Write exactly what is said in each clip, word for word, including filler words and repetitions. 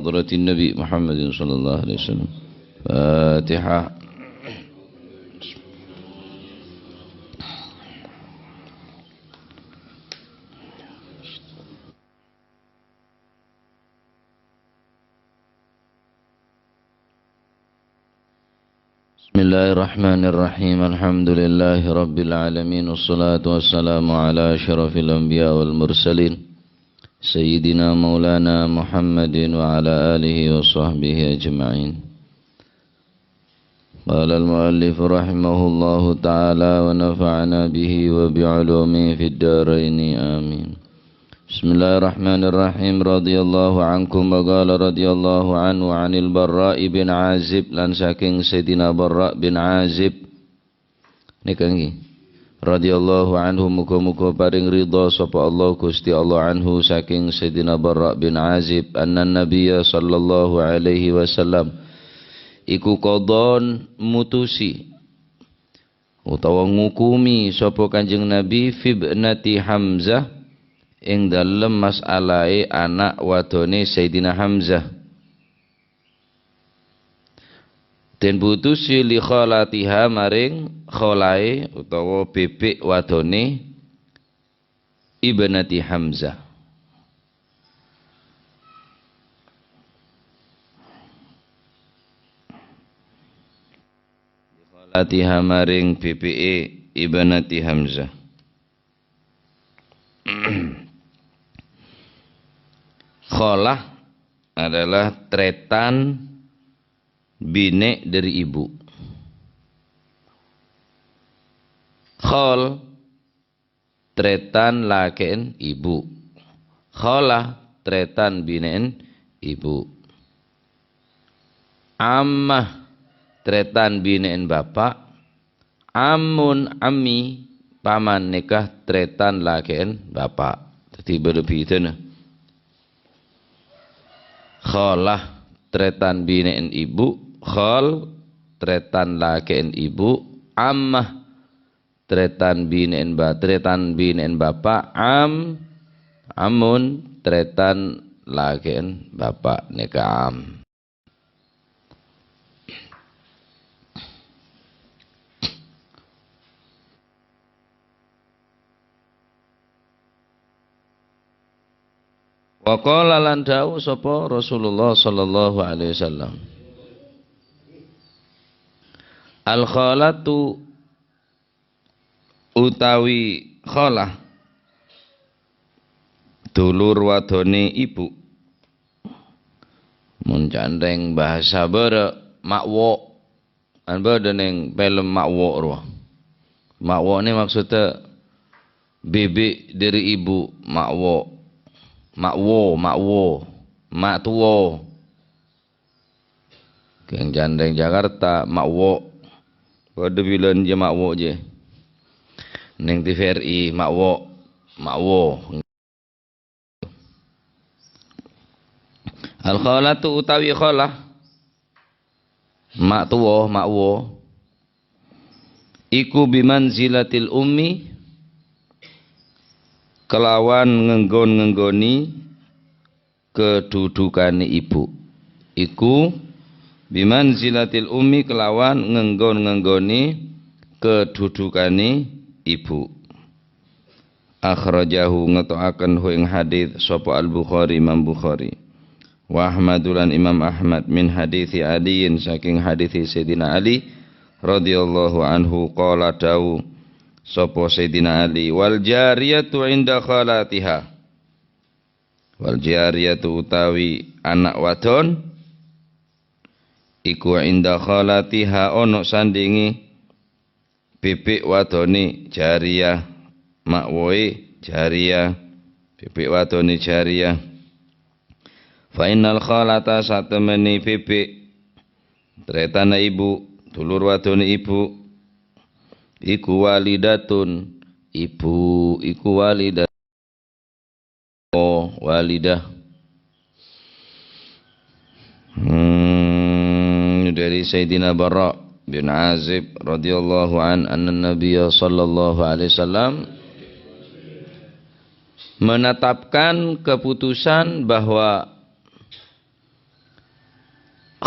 hadratin Nabi Muhammadin sallallahu alaihi wasallam. Fatihah. Bismillahirrahmanirrahim. Alhamdulillahi rabbil alamin. Wassalatu wassalamu ala asyrafil anbiya wal mursalin, sayyidina maulana Muhammadin wa ala alihi wa sahbihi ajma'in. Qala al-muallif rahimahullahu ta'ala wa nafa'ana bihi wa bi 'ulumihi fid daraini. Amin. Bismillahirrahmanirrahim. Radhiyallahu ankum wa qala radhiyallahu anhu 'anil Barra' bin Azib, lan saking Sayyidina Barra' bin Azib. Nèka ngghi. Radhiyallahu anhu, muga-muga paring ridha sapa Allah, Gusti Allah, anhu, saking Sayyidina Barra' bin Azib, anna Nabiyya sallallahu alaihi wasallam iku qadha, mutusi utawa ngukumi sapa Kanjeng Nabi, fibnati Hamzah, ing dalem mas'alahe ana' wadone Sayyidina Hamzah. Den putusi li khalatiha, maring kholae utawa bebek wadone ibnati Hamzah. Li khalatiha, maring bebeke ibnati Hamzah. Kholah adalah tretan bine' dari ibu. Khol, tretan lake'en ibu. Kholah, tretan bine'en ibu. Ammah, tretan bine'en bapa'. Ammun, ammi, paman nèka tretan lake'en bapa'. Daddi bâdâ bidhâna. Kholah, tretan bine'en ibu. Khol, tretan lake'en ibu. Ammah, tretan bine'en ba-, tretan bine'en bapa'. Am, ammun, tretan lake'en bapa', nèka am. Wa qala, lan dawuh sapa Rasulullah sallallahu alaihi wasallam, "Al-khalatu utawi kholah, dulur wadone ibu." Mon ca'na rèng bahasa bârâ', ma'wo'. Kan bâdâ neng film ma'wo' rowa. Ma'wo' nè maksudnya bebek dari ibu, ma'wo'. Ma'wo, ma'wo. Ma' tuwo. Kèng ca'na rèng Jakarta, ma'wo'. Padâ bilân jâ ma'wo' jâ. Neng T V R I, ma'wo'. Ma'wo. Al-khalatu utawi kholah, ma' tuwo, ma'wo, iku bimanzilatil ummi, kelawan ngenggon-ngenggoni kedudukane ibu. Iku bimanzilatil ummi, kelawan ngenggon-ngenggoni kedudukane ibu. Akhrajahu, ngeto'aken hu ing hadits sapa Al-Bukhari, Imam Bukhari. Wa Ahmadu, lan Imam Ahmad, min haditsi Aliyin, saking hadits Sayyidina Ali radhiyallahu anhu, qala, dawuh sapa Sayyidina Ali, "Wal jariyatu inda khalatiha." Wal jariyatu utawi ana' wadon iku inda khalatiha, ana sandhinge bebek wadone jariyah, ma'woe jariyah, bebek wadone jariyah. Fa innal khalata, satemene bebek, tretana ibu, dulur wadone ibu, iku walidatun, ibu iku walidah. Oh, walidah. Hmm, dari Sayyidina Bara bin Azib radhiyallahu an, anna Nabiyya sallallahu alaihi wasallam menetapkan keputusan bahwa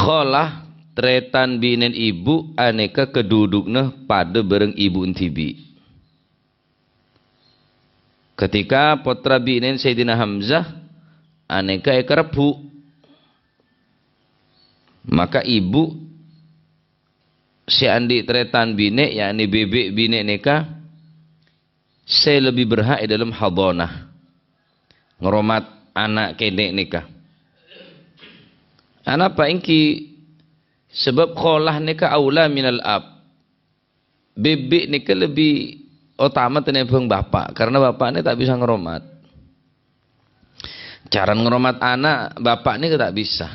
Khalah, tarètan binè'en ibu', anèka kadhudhukna padâ bhâreng ibu'en dhibi'. Ketika pottra binè'en Sayyidina Hamzah, anèka èkarebbhu', maka ibu' sè andi' tarètan binè', yakni bibik binè' nèka, sè lebbi berhak è dâlem hadhanah, ngoromat ana' kènè' nèka. Anapa ènggi? Sabâb khalah nèka aula minal ab. Bibik nèka lebbi otama tènèmbhâng bapa', karena bapa' nè ta' bisa ngoromat. Caran ngoromat ana', bapa' nèka ta' bisa.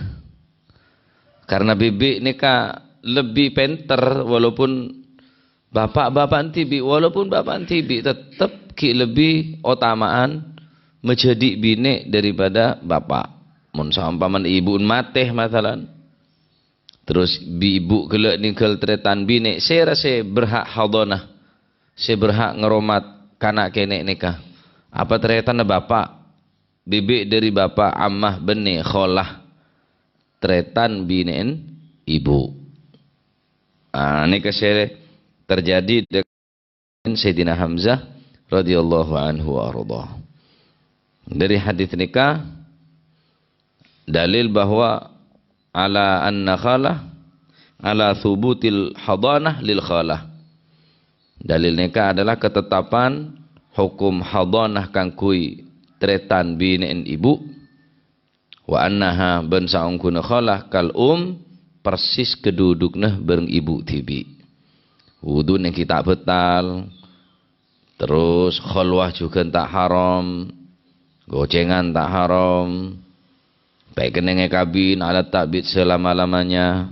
Karena bibik nèka lebbi pènter, walaupun bapa'-bapa'en dhibi', walaupun bapa'en dhibi', tettep ghi' lebbi otama'an majhâdi' binè' daripada bapa'. Mon saompamana ibu'en matè, masalan, terros bi-, ibu' ghellâ' nèngghâl tarètan binè', sèra sè berhak hadhanah, sè berhak ngoromat kana' kènè' nèka? Apa tarètanna bapa'? Bibik dâri bapa', ammah bânnè khalah, tarètan binè'en ibu'. Ah, nèka sè terjadi dengan Sayyidina Hamzah radhiyallahu anhu wa ardha. Dâri hadits nèka dalil bahwa ala anna khalah, ala thubutil hadanah lil khalah. Dalil nèka adalah ketetapan hukum hadanah kaangghuy tarètan binè'en ibu'. Wa annaha, bân saongghuna khalah, kal um, persis kadhudhukna bhâreng ibu' dhibi'. Wudhu nèng ghi' ta' bâtal, terros khalwah jhughân ta' haram, ghocèngan ta' haram, pèkènèngè kabin alat ta'bid selama-lamanya.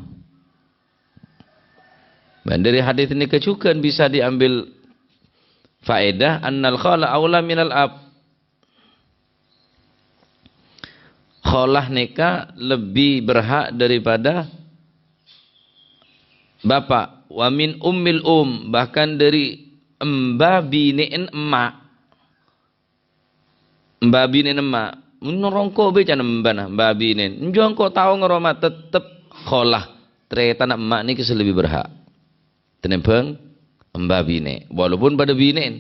Dan dari hadis nèka jhughân bisa diambil faedah, annal khala aula minal ab. Khalah nèka lebbi berhak daripada bapa'. Wa min ummil um, bahkan dari emba binè'en emma'. Emba binè'en emma'. Mon rongko' bâcana embana, emba binè'en. Enjâ' engko' tao ngoromat, tettep khalah. Tarètanna emma' nèka sè lebbi berhak tènèmbhâng emba binè', walaupun padâ binè'en.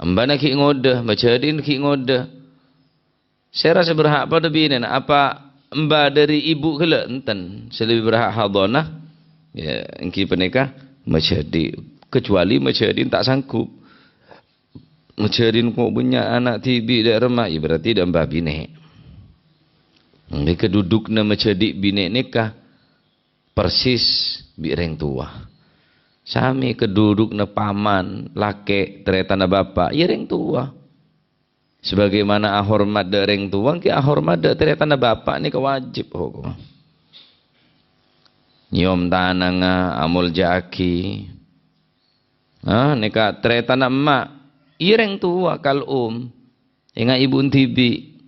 Embana ghi' ngodâ, majhâdi'en ghi' ngodâ. Sèra sè berhak padâ binè'na? Apa emba dâri ibu' ghellâ'? Enten. Sè lebbi berhak hadanah, ya, ènggi panèka majhâdi'. Kecuali majhâdi'en ta' sanggup. Majhâdi'en ko' bânnya' ana' dhibi' dâ' remma, ya berarti dâ' emba binè'. Nèka dhudhukna majhâdi' binè' nèka persis bi' rèng towa. Samè kadhudhukna paman, lakè', tarètanna bapa', ya rèng towa. Sebagaimana ahormat dâ' rèng towa, ènggi ahormat dâ' tarètanna bapa' nèka wajib hokomma. Nyèyom tanangnga, amolja'aghi. Ah, nèka tarètanna emma', ya rèng towa, kal um. Enga' ibu'en dhibi'.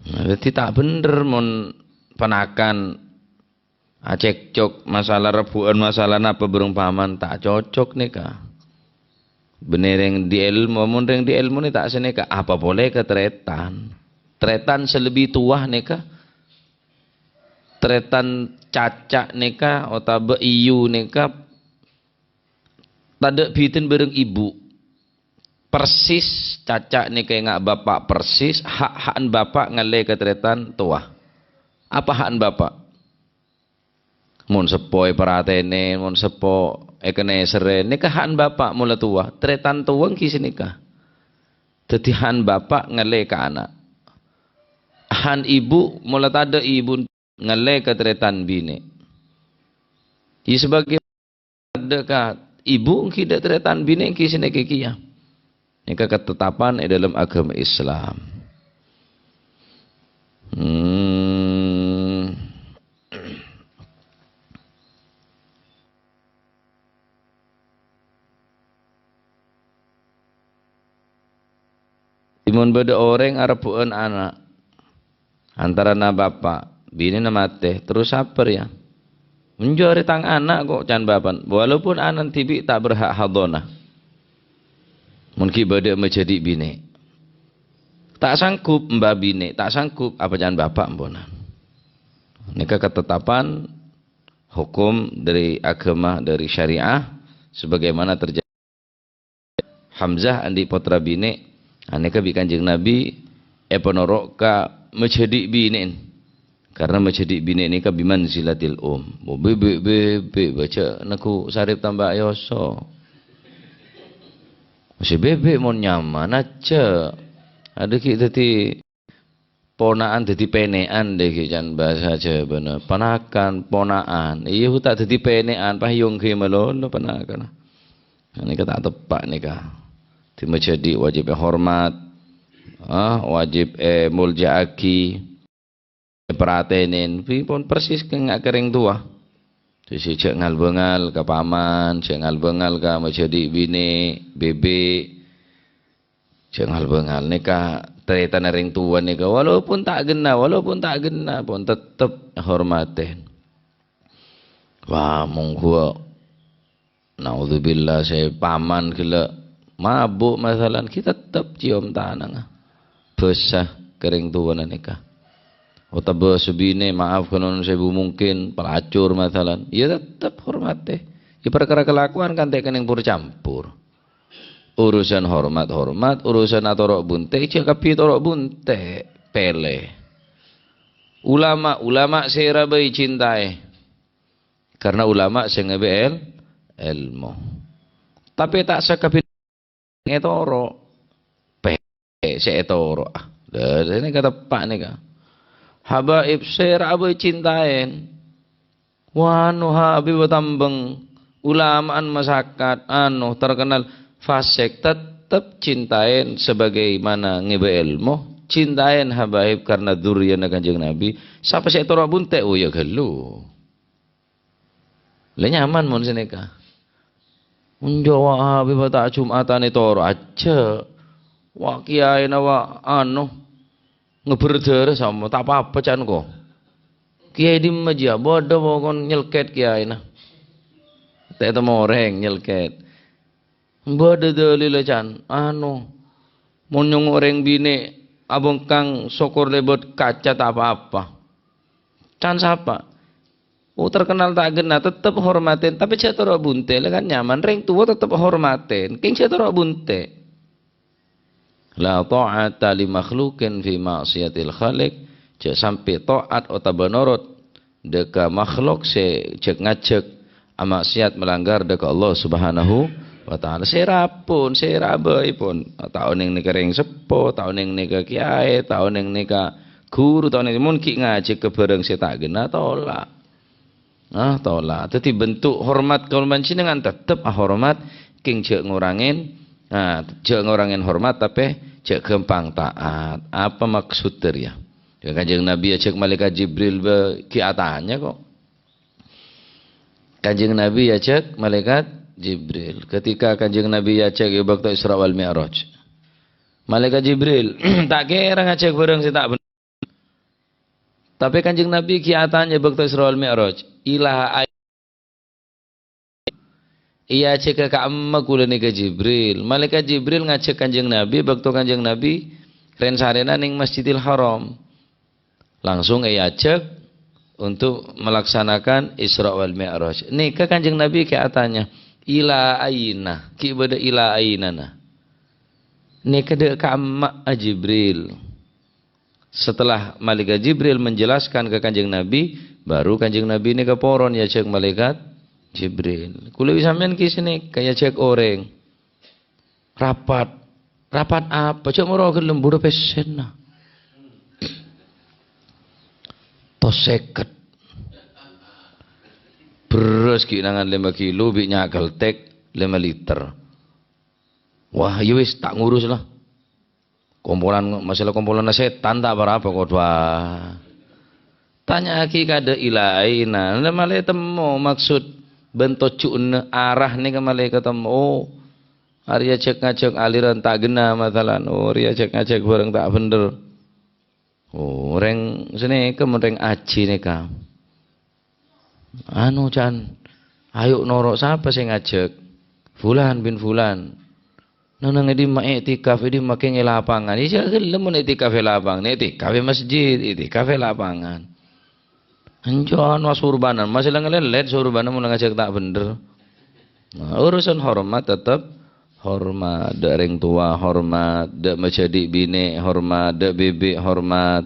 Nah, dhâddhi ta' bhendher mon panakan acekcok masalah rebbhu'ân, masalah napa bhâreng paman, ta' cocok nèka. Bânnè rèng di èlmo, mon rèng di èlmo nè ta' sanèka, apa polè ka tarètan. Tarètan sè lebbi towa nèka, tarètan caca' nèka, otabâ iyu nèka, tadâ' bhidhâna bhâreng ibu'. Persis caca' nèka enga' bapa' persis, ha'-ha'en bapa' ngallè ka tarètan towa. Apa ha'en bapa'? Mon seppo èparatènè, mon seppo èkanèserrè, nèka ha'en bapa' mola towa. Tarètan towa ènggi sanèka. Dhâddhi ha'en bapa' ngallè ka ana'. Ha'en ibu' mola tadâ' ibu' ngallè ka tarètan binè'. Iyâ, sabâgâi tadâ' ka ibu' ènggi dâ' tarètan binè' ènggi sanèka kèya. Nèka katetapan è dâlem aghâma Islam. Hmm. Mon bâdâ orèng arebbhu'ân ana', antarana bapa', binèna matè, terros sabâr, yâ. Enjâ' arè tang ana' ko', can bapa'na. Walaupun ana'na dhibi' ta' berhak hadanah. Mon ghi' bâdâ majhâdi' binè'. Ta' sanggup emba binè', ta' sanggup, apa can bapa' ampon. Nèka katetapan hukum dhâri aghâma, dhâri syariah, sebagaimana terjadi Hamzah andi' pottra binè', anèka bi' Kanjeng Nabi èpanoro' ka majhâdhi' binè'en. Karna majhâdhi' binè' nèka bimanzilatil um. Bèbè', bèbè', bâjâ' neggu' sarep tamba' yoso. Sè bèbè' mon nyaman ajâ. Adâ ghi' dhâddhi pona'an, dhâddhi pènè'an, dhâ ghi' can bhâsa Jhâbâna. Panakan, pona'an. Iyâ, ta' dhâddhi pènè'an, pas èyongghi malolo panakan. Nah, nèka ta' teppa' nèka. Dhâddhi majhâdhi' wajib èhormat. Ah, wajib èmolja'aghi. Èparhatènè, bi' pon persis kèng-, ka rèng towa. Dhâddhi jhâ' ngal-bângal ka paman, jhâ' ngal-bângal ka majhâdhi' binè', bèbè'. Jhâ' ngal-bângal nèka tarètanna rèng towa nèka, walaupun ta' ghenna, walaupun ta' ghenna, pon tettep èhormatè. Wah, mongghu, naudzubillah, sè paman ghellâ' mabuk masalan, ghi' tettep ciom tanangnga. Bhâsa ka rèng towana nèka. Otabâ sè binè', maaf, ghânon sè bu-, mungkin pelacur masalan, iyâ tettep hormatè. Iyâ parkara kalakowan kan ta' kennèng pur-campur. Urusan hormat-hormat, urusan atoro' bunte', jhâ' kabbhi toro' bunte', pèlè. Ulama, ulama sè ra bhâi cintaè. Karna ulama sè ngabâ èl-, èlmo. Tapè ta' sakabbhi ètoro'. Pè-, sè ètoro'. Lha, nèka teppa' nèka. Habaib sè ra bhâi cintaèn. Wano Habib tambeng, ulama'an masakat, ano, terkenal fasik, tettep cintaèn sebagaimana ngabâ èlmo, cintaèn habaib karna duriyana Kanjeng Nabi. Sapa sè toro' bunte', oh, ya ghâllu. Lè nyaman mon sanèka. Enjâ' wa' Habib ta' Jum'atan ètoro' ajâ. Wa' kiyaèna wa' ano, ngebbher dârâ samo, ta' pa-apa can ko. Kiyaè dimma jiyâ, bâdâ pokon nyelket kiyaèna. Ta' ètemmo orèng nyelket. Bâdâ dalilla can, ano, mon nyongngo' orèng binè' abhângkang sokor lèbât kaca ta' pa-apa. Can sapa? Oh, terkenal ta' ghenna, tettep hormatè, tapè jhâ' toro' bunte', lè kan nyaman, rèng towa tettep hormatè, kèng jhâ' toro' bunte'. La ta'ata li makhluqin fi ma'siyatil khaliq, jhâ' sampè' ta'at otabâ norot dâ' ka makhluk sè jhâk-ngajhâk amaksiat malanggar dâ' ka Allah Subhanahu wa Ta'ala. Sè ra pon, sè ra bhâi pon. Ta' onèng nèka rèng seppo, ta' onèng nèka kiyaè, ta' onèng nèka ghuru, ta' onèng mon ghi' ngajhâk ka bhârâng sè ta' ghenna, tola'. Ah, tola'. Dhâddhi bentuk hormat kaulâ panjhennengan tettep ahormat, kèng jhâ' ngorangè, ah, jhâ' ngorangè hormat, tapè jhâ' ghâmpang ta'at. Apa maksud dâriyâ? Ya, Kanjeng Nabi ajhâk Malaikat Jibril bhâi ghi' atanya kok. Kanjeng Nabi ajhâk Malaikat Jibril. Ketika Kanjeng Nabi ajhâk è bâkto Isra wal Mi'raj. Malaikat Jibril ta' kèra ngajhâk bhârâng sè ta' bhender. Tapè Kanjeng Nabi ghi' atanya bâkto Isra wal Mi'raj, "Ila ai-, èajhâkâ ka'emma kaulâ nèka Jibril?" Malaikat Jibril ngajhâk Kanjeng Nabi bâkto Kanjeng Nabi rèn-sarèna neng Masjidil Haram. Langsung èajhâk untuk melaksanakan Isra wal Mi'raj. Nèka Kanjeng Nabi ghi' atanya, "Ila aina?" Ghi' bâdâ ila ainana. Nèka dâ' ka'emma'a Jibril. Setelah Malaikat Jibril menjelaskan ka Kanjeng Nabi, baru Kanjeng Nabi nèka poron èajhâk Malaikat Jibril. Kaulâ bi' sampèyan ghi' sanèka èajhâk orèng. Rapat. Rapat apa? Jhâ' moro ghellem buru pèssèna. Tos sèket. Bherrâs ghi' nangan lèma kilo, bi' nyakel tèk lèma liter. Wah, ya wis, ta' ngurus la. Kompolan, masalah kompolanna sètan ta' pa-apa, kodhu, ah. Tanya'aghi kadâ' ila aina. Nah, malè temmo maksud bân tojjhuna, arah nèka malè katemmo. Oh, arèya jhâk-ngajhâk aliran ta' ghenna, masalan. Oh, rèya jhâk-ngajhâk bhârâng ta' bhender. Oh, rèng sanèka mon rèng ajhi nèka. Anu, can, ayo noro' sapa sè ngajhâk? Fulan bin Fulan. Neng-neng è dimma, iktikaf è dimma, kèng è lapangan. Iyâ, jhâ' ghellem mon iktikaf è lapangan. Iktikaf è masjid, iktikaf è lapangan. Enjâ' anu asurbanan, masih la ngalèlèt surbanan mula ngajhâk ta' bhendher. Nah, urusan hormat tetep hormat, dâ' rèng towa hormat, dâ' majhâdhi' binè' hormat, dâ' bibik hormat,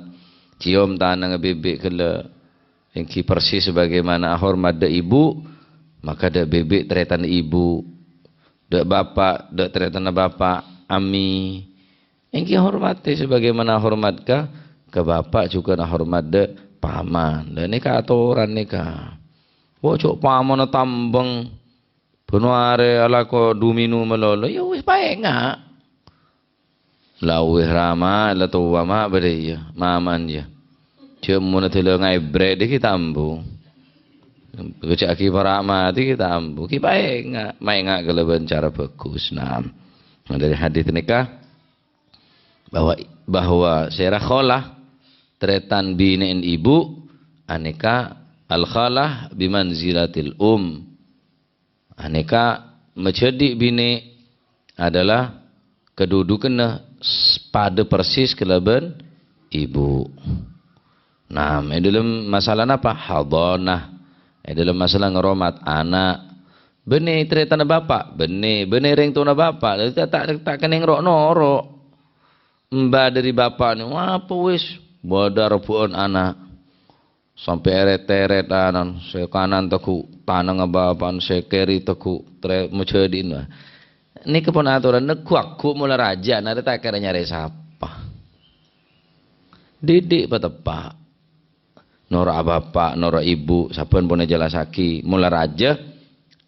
ciom tanangnga bibik ghellâ'. Èngghi persis sebagaimana ahormat dâ' ibu, maka dâ' bibik tarètan ibu, dâ' bapa', dâ' tarètanna bapa', ami. Èngghi hormatè sebagaimana hormat ka, ka bapa' jhughân ahormat dâ' paman. Lah nèka atoran nèka. Wo, jhâ' pamanna tambeng, bân arè alako du-minu malolo, ya wis paènga'. La wis rama, la towa ma' bâdâ iyâ, maman iyâ. Jhâ' mon adâlâ ngaèbrè' dâ' ghi' ta' ambu. Koca'aghi para' matè ghi' ta' ambu. Ghi' paènga', maènga' kalabân cara bhâghus. Naam. Nah, dâri hadits nèka, bahwa, bahwa sèra kholah tarètan binè'en ibu, anèka al-kholah bimanzilatil um. Anèka majhâdhi' binè' adalah kadudukanna s-, padâ persis kalabân ibu. Nah, è dâlem masalah napa? Hadhanah. È dâlem masalah ngaromat ana'. Bânnè tarètanna bapa', bânnè, bânnè rèng towana bapa', ta-, ta-, ta' kennèng ro'-noro'. Emba dâri bapa' nè, apa wis, bâdâ rebbhu'ân ana'. Sampè' èrèt-tèrèt anan, sè kanan tegghu' tanangnga bapa'na, sè kèrè tegghu' trè-, majhâdhi'na. Nèka pon atoran, neggu'-agghu' mola rajâ, narè ta' kèra nyarè sapa. Didik pateppa'. Noro' bapa', noro' ibu, sabbhân pon èjellassaghi. Mola rajâ,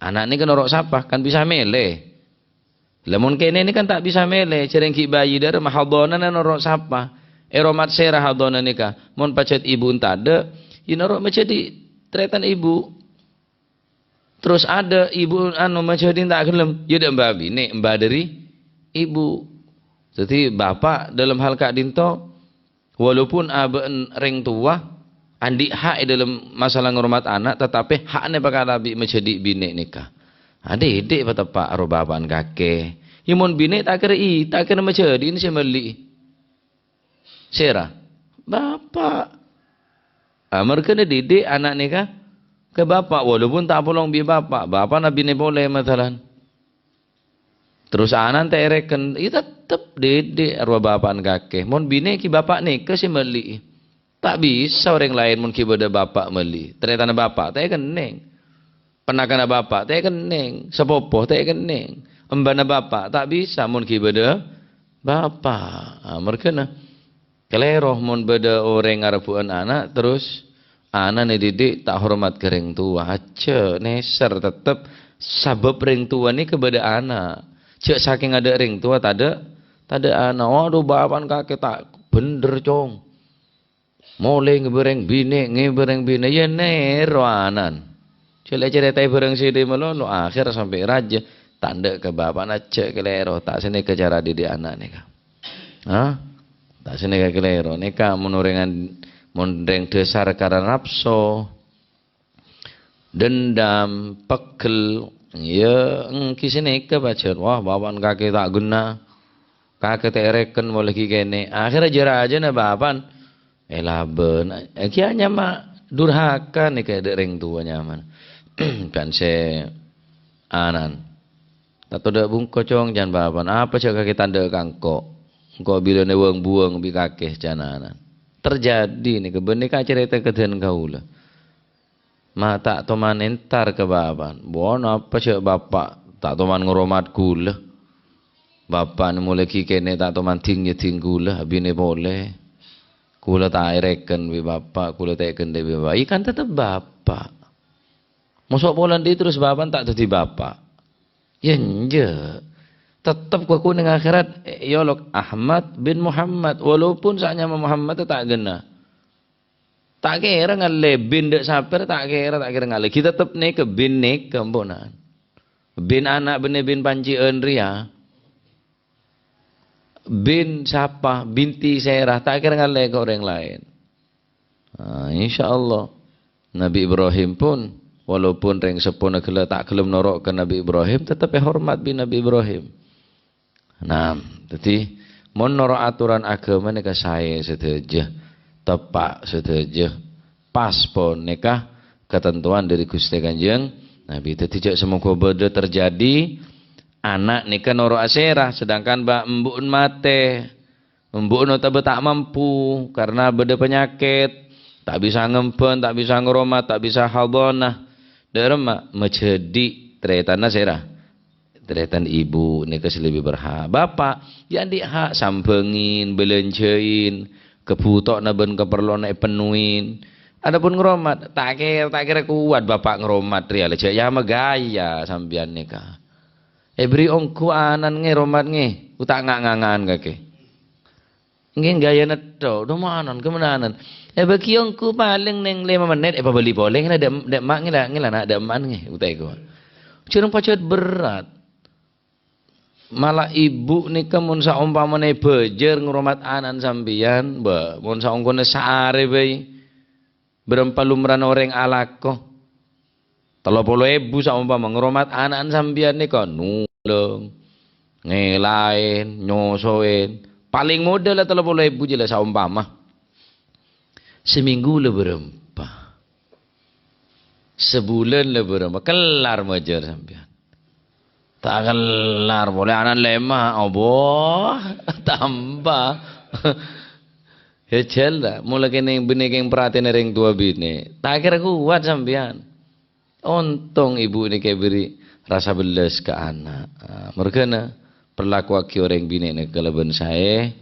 ana' nèka noro' sapa, kan bisa mèlè. Lah, mon kènè' nèka kan ta' bisa mèlè, jhârèng ghi' bayi dâremma hadhanana noro' sapa. Èromat sèra hadhana nèka. Mon pajhât ibu tadâ', ya noro' majhâdhi' tarètan ibu. Terros adâ' ibu, anu, majhâdhi' ta' ghellem, ya dâ' emba binè', emba dâri ibu. Dhâddhi, bapa' dâlem hal ka'dinto, walaupun abâ'na rèng towa, andi' hak è dâlem masalah ngormat ana', tatapè hakna èpakalabi majhâdhi' binè' nèka. Adidik pateppa' ro bapa'na kakè. Ya, mon binè' ta' kèra i-, ta' kèra majhâdhi'na sè melli'i. Sèra? Bapa'. Ah, marghâna didik ana' nèka ka bapa', walaupun ta' apolong bi' bapa'. Bapa'na binè polè, masalan. Terros ana'na ta' èrèken, ya tettep didik arwah bapa'na kakè. Mon binè' ghi' bapa' nèka sè melli'i. Ta' bisa orèng laèn mon ghi' bâdâ bapa' melli. Tarètanna bapa' ta' èkennèng. Ponakanna bapa' ta' èkennèng. Sapopo ta' èkennèng. Embana bapa' ta' bisa mon ghi' bâdâ bapa'. Ah, marghâna. Kalèro mon bâdâ orèng ngarebbhu'ân ana', terros ana'na didik ta' hormat ka rèng towa. Ajjhâ', nèser tettep sabâb rèng towa nèka bâdâ ana'. Jhâ' sakèng adâ' rèng towa tadâ', tadâ' ana'. Waduh, bapa'na kakè ta' bhendher, Cong. Molè ngèbâ rèng binè', ngèbâ rèng binè', ya nèro ana'na. Jhâ' la ècarètaè bhârâng sè dhâ' malolo, akhèr sampè' rajâ, tandhâ' ka bapa'na, jhâ' kalèro, ta' sanèka cara didik ana' nèka. Hah? Ta' sanèka kalèro. Nèka mon orèngan, mon rèng dhâsar karana napso, dendam, pegghel, ya èngghi sanèka pajhât. Wah, bapa'na kakè ta' ghenna. Kakè ta' èrèken molè ghi' kènè'. Akhèrra jâ-rajâna bapa'na èlabân. Èngghi anyama durhaka nèka dâ' rèng towa nyamana. Kan sè ana'na. Tanto dâ' bungko, Cong, can bapa'na. Apa jhâ' kakè tandhâ' ka engko'? Engko' bilâna wâng-buwâng bi' kakè, can ana'na. Terjadi nèka, bânnè ka carèta ka dân kaulâ. Ma' ta' toman entar ka bapa'na. Bon apa jhâ' bapa' ta' toman ngoromat kaulâ. Bapa'na molè ghi' kènè' ta' toman dhing-nyèdhing kaulâ, abinè polè. Kaulâ ta' èrèken bi' bapa', kaulâ ta' èkendhâ' bi' bapa'. Iyâ kan tettep bapa'. Moso' polana dhi' terros bapa'na ta' dhâddhi bapa'. Iyâ enjâ'. Tettep kowa neng akhèrat, eh, èolok Ahmad bin Muhammad. Walaupun sè anyama Muhammad ta' ghenna. Ta' kèra ngallè bin dâ' sapèra, ta' kèra, ta' kèra ngallè. Ghi' tettep nèka bin nèka, amponan. Bin ana' bânnè bin pancè'an rèya. Bin sapa, binti sèra, ta' kèra ngallè ka orèng laèn. Nah, insyaallah. Nabi Ibrahim pun, walaupun rèng seppona ghellâ' ta' ghellem noro' ka Nabi Ibrahim, tettep èhormat bi' Nabi Ibrahim. Nah, dhâddhi, mon noro' atoran aghâma nèka saè sadhâjâ, teppa' sadhâjâ. Pas ponèka katantowan dhâri Ghustè Kanjeng Nabi. Dhâddhi jhâ' samoghâ bâdâ terjadi ana' nèka noro' asèra, sedangkan ba-, embu'en matè. Embu'en otabâ ta' mampu karena bâdâ panyakèt, ta' bisa ngembhân, ta' bisa ngaromat, ta' bisa hadhanah. Dhâ' remma majhâdhi' tarètanna sèra. Tarètan ibu nèka sè lebbi berhak. Bapa', ya andi' hak sambhângin, bâlânjhâin, kabhutowanna bân kaparlowanna èpennoin. Adapun ngaromat, ta' kèra, ta' kèra kowat bapa' ngaromat rèya, la jhâ' ya magaya sampèyan nèka. Èbherri' ongghu anan ngè, romat ngè, uta' nga'-nganga'an kakè. Ngghi gaya netto, "Dhu manan, kemananan?" Èbâgi ongghu palèng neng lèma mennit, èpabâli polè, ngèla dâ', dâ' emma' ngèla, ngèla na' dâ' emma'an ngè, uta' èko. Jhârâng pajhât berat. Mala ibu nèka mon saompamana bâjâr ngaromat ana'na sampèyan, bâ, mon saongkona saarè bhâi, bârâmpa lomrana orèng alako. Tello polo èbu saompama ngaromat ana'na sampèyan nèka nulung, ngèlaè, nyosoè. Palèng modâ la tello polo èbu jâ la saompama. Samènggu la bârâmpa. Sabulân la bârâmpa. Kellar majâr sampèyan. Ta' kellar polè ana'na lèma', obâ, tamba. Hèjhâl ta', mola kènè' bânnè kèng parhatèna rèng towa binè'. Ta' kèra kowat sampèyan. Ontong ibu nèka èbherri' rasa bellas ka ana'. Ah, marghâna parlakowaghi orèng binè' nèka kalabân saè,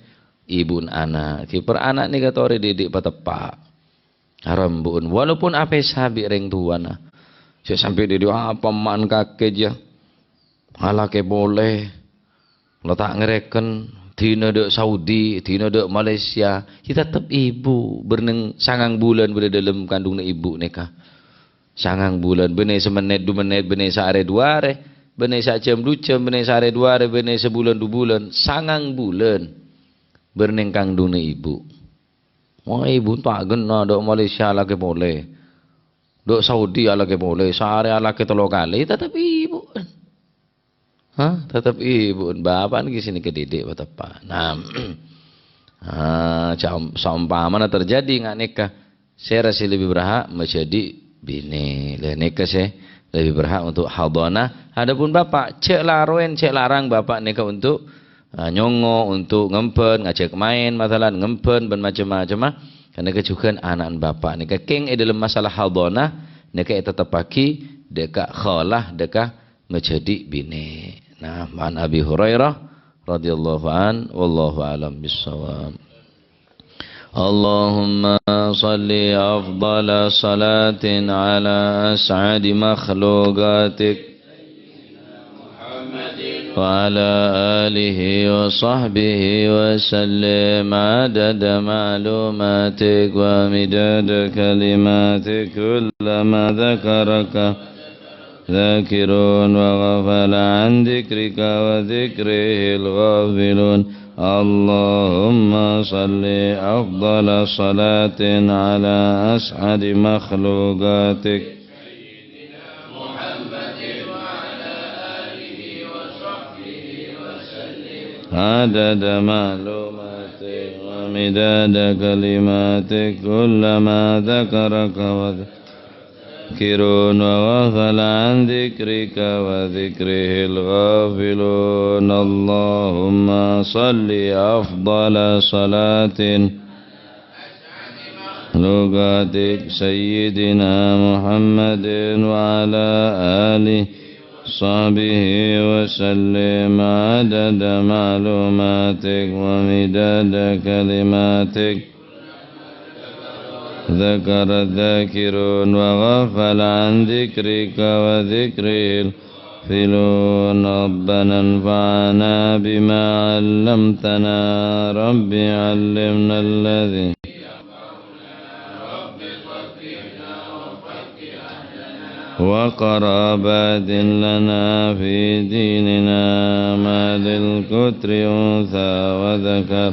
ibu'na ana'. Ghi' para ana' nèka torè didik pateppa'. Arambu'un, walaupun apèsa bi' rèng towana. Sè sampè' didik apa man kakè jâ. Alakè polè. La ta' ngarèken, dinah dâ' Saudi, dinah dâ' Malaysia, ya tetep ibu, bârneng sangang bulân bâdâ dâlem kandungnga ibu nèka. Sangang bulân, bânnè samennit, du mennit, bânnè saarè, du arè, bânnè sajâm, du jâm, bânnè saarè, du arè, bânnè sabulân, du bulân, sangang bulân. Bârneng kandungnga ibu. Wah, ibu ta' ghenna dâ' Malaysia alakè polè. Dâ' Saudi alakè polè, saarè alakè tello kalè, ya tetep ibu. Hah? Tetep ibu, bapa' nèka sè nèka didik pateppa'. Nah, ah, jam-, saompamana terjadi nga' nèka, sèra sè lebbi berhak majhâdhi' binè. Lah nèka sè lebbi berhak untuk hadhanah. Adapun bapa', jhâ' larowen, jhâ' larang bapa' nèka untuk, ah, nyongngo', untuk ngembhân, ngajhâk maèn, masalan, ngembhân bân macem-macem, ah. Karena kejhughân ana'na bapa' nèka kèng è dâlem masalah hadhanah, nèka èteteppaghi dâ' ka khalah, dâ' ka majhâdhi' binè. Nah, ma'an Abi Hurairah radhiyallahu an, wallahu a'lam bissawab. اللهم صل أفضل صلاة على أسعد مخلوقاتك وعلى آله وصحبه وسلم عدد معلوماتك ومداد كلماتك كلما ذكرك ذاكرون وغفل عن ذكرك وذكره الغافلون. اللهم صل أفضل صلاة على أسعد مخلوقاتك عدد معلوماتك ومداد كلماتك كلما ذكرك وذكر ذاكرون وغفل عن ذكرك وذكره الغافلون. اللهم صل أفضل صلاة لغاتك سيدنا محمد وعلى آله وصحبه وسلم عدد معلوماتك ومداد كلماتك ذكر الذاكرون وغفل عن ذكرك وذكره الغافلون. ربنا انفعنا بما علمتنا. رب علمنا الذي وقر عباد لنا في ديننا. ما للكتر أنثى وذكر.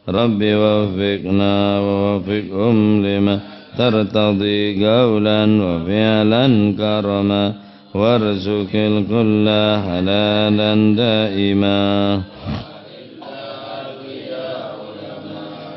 رب وفقنا ووفقهم لما ترتضي قولا وفعلا كرما. وارزق الكل حلالا دائما.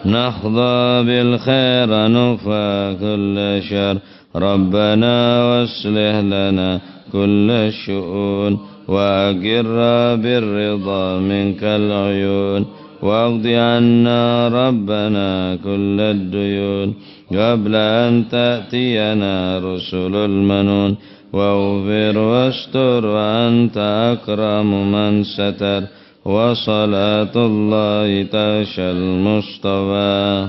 نحظى بالخير نكفى كل شر. ربنا وأصلح لنا كل الشؤون، وأقر بالرضا منك العيون، واقض عنا ربنا كل الديون، قبل أن تأتينا رسل المنون، واغفر واستر وأنت أكرم من ستر، وصلاة الله تغشى المصطفى.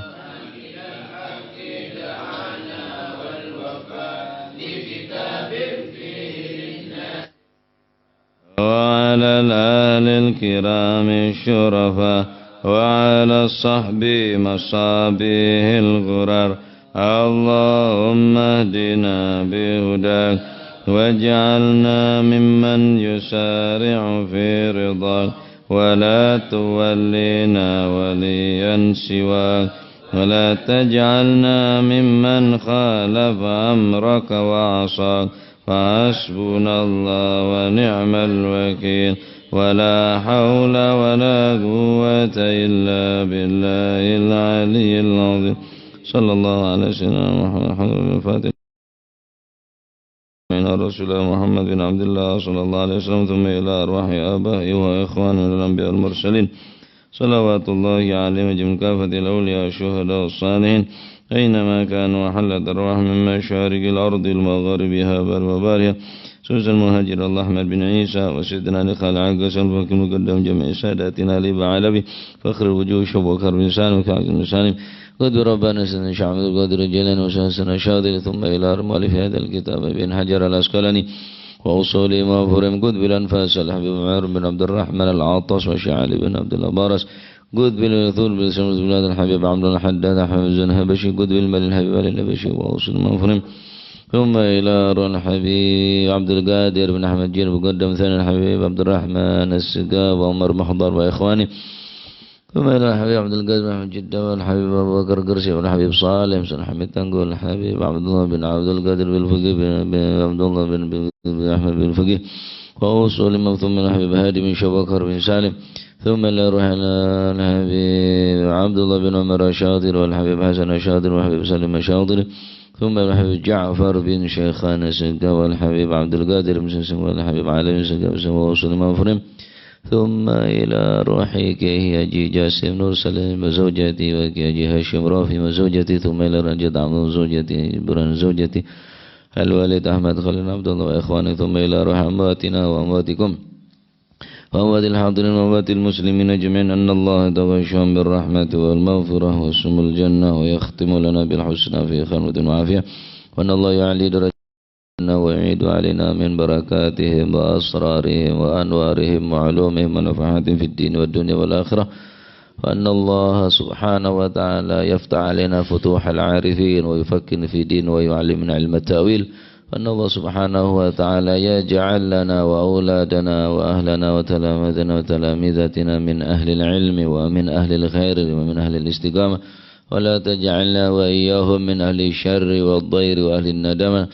وعلى الآل الكرام الشرفاء، وعلى الصحب مصابيح الغرر. اللهم اهدنا بهداك، واجعلنا ممن يسارع في رضاك، ولا تولينا وليا سواك، ولا تجعلنا ممن خالف أمرك وعصاك، فحسبنا الله ونعم الوكيل، ولا حول ولا قوة إلا بالله العلي العظيم. صلى الله على سيدنا محمد الفاتح من رسول الله محمد بن عبد الله صلى الله عليه وسلم، ثم إلى أرواح آبائه وإخوانه من الأنبياء والمرسلين، صلوات الله عليهم أجمعين، كافة الأولياء والشهداء والصالحين، أينما كانوا وحلت أرواحهم من مشارق الأرض لمغاربها بر وبحرها، خصوصا المهاجر الأحمر بن عيسى وسيدنا علي خالع عكاس الفقيه المقدم جميع ساداتنا علي بعلوي فخر الوجوه شبوكر بن سالم وكعب بن سالم قد ربنا سيدنا شيخ عبد القادر الجيلاني وسيدنا الشاطبي، ثم إلى مؤلف هذا الكتاب ابن حجر العسقلاني وأصولهم وفروعهم قطب الأنفاس الحبيب عمر بن عبد الرحمن العطاس والشيخ علي بن عبد الله باراس قطب الأصول بسمرة بلاد الحبيب عبد الله الحداد حافظ الحبشي قطب المال الحبيب علي الحبشي وأصولهم وفروعهم، ثم إلى روح الحبيب عبد القادر بن أحمد جير مقدم ثاني الحبيب عبد الرحمن السقاف وعمر محضر وإخوانه، ثم إلى الحبيب عبد القادر بن أحمد جدة والحبيب أبو بكر قرشي والحبيب صالح بن حميد تنقل الحبيب عبد الله بن عبد القادر بالفقيه بن، بن عبد الله بن، بن، بن أحمد بالفقيه وأصولهم، ثم إلى الحبيب هادي بن شبكر بن سالم، ثم إلى روح الحبيب عبد الله بن عمر الشاطر والحبيب حسن الشاطر والحبيب سليم الشاطر، ثم إلى الحبيب جعفر بن شيخان السقاف والحبيب عبد القادر بن سنسن والحبيب علي بن سنسن وأصولهم وفروعهم، ثم إلى روح كي حاجي جاسم نور سليم وزوجته وكي حاجي هاشم رافي وزوجته، ثم إلى روح الحاج عبد الله وزوجته إبراهيم زوجته الوالد أحمد خليل عبد الله وإخوانه، ثم إلى روح أمواتنا وأمواتكم وأموات الحاضرين وأموات المسلمين أجمعين، أن الله يتغشاهم بالرحمة والمغفرة ويسكنهم الجنة ويختم لنا بالحسنى في خلوة وعافية، وأن الله يعلي درجاتنا ويعيد علينا من بركاتهم وأسرارهم وأنوارهم وعلومهم ونفحاتهم في الدين والدنيا والآخرة، وأن الله سبحانه وتعالى يفتح علينا فتوح العارفين ويفقهنا في الدين ويعلمنا علم التأويل، وأن الله سبحانه وتعالى يجعل لنا وأولادنا وأهلنا وتلامذتنا وتلامذتنا من أهل العلم ومن أهل الخير ومن أهل الاستقامة، ولا تجعلنا وإياهم من أهل الشر والضير وأهل الندامة،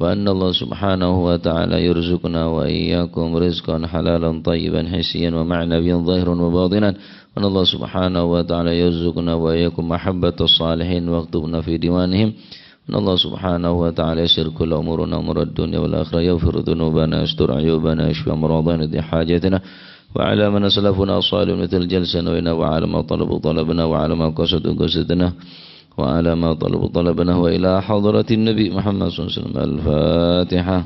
وأن الله سبحانه وتعالى يرزقنا وإياكم رزقا حلالا طيبا حسيا ومعنويا ظاهرا وباطنا، وأن الله سبحانه وتعالى يرزقنا وإياكم محبة الصالحين ويكتبنا في ديوانهم، وأن الله سبحانه وتعالى ييسر كل أمورنا أمور الدنيا والآخرة، يغفر ذنوبنا، يستر عيوبنا، يشفي أمراضنا، يقضي حاجاتنا، وعلى من أسلفنا الصالحون مثل جلسنا وإنا، وعلى ما طلبوا طلبنا، وعلى ما قصدوا قصدنا، وعلى ما طلبوا طلبنا، وإلى حضرة النبي محمد صلى الله عليه وسلم. الفاتحة.